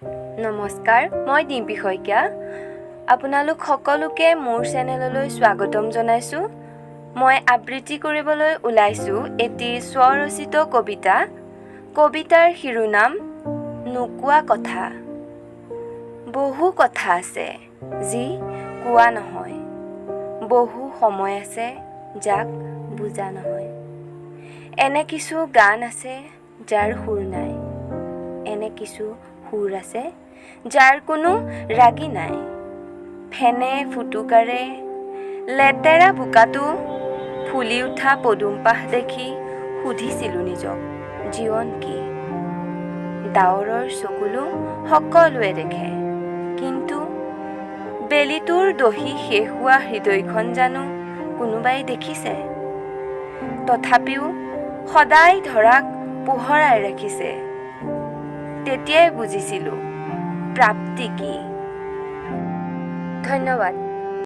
নমস্কাৰ, মই ডিম্পী শইকীয়া। আপোনালোক সকলোকে মোৰ চেনেললৈ স্বাগতম জনাইছোঁ। মই আবৃত্তি কৰিবলৈ ওলাইছোঁ এটি স্বৰচিত কবিতা। কবিতাৰ শিৰোনাম নোকোৱা কথা। বহু কথা আছে যি কোৱা নহয়, বহু সময় আছে যাক বুজা নহয়। এনে কিছু গান আছে যাৰ সুৰ নাই, এনে কিছু সুৰ আছে যাৰ কোনো ৰাগী নাই। ফেনে ফুটুকাৰে লেতেৰা বোকাটো ফুলি উঠা পদুমপাহ দেখি সুধিছিলোঁ নিজক, জীৱন কি? ডাৱৰৰ চকুলো সকলোৱে দেখে, কিন্তু বেলিটোৰ দহি শেষ হোৱা হৃদয়খন জানো কোনোবাই দেখিছে? তথাপিও সদায় ধৰাক পোহৰাই ৰাখিছে। তেতিয়াই বুজিছিলোঁ প্ৰাপ্তি কি। ধন্যবাদ।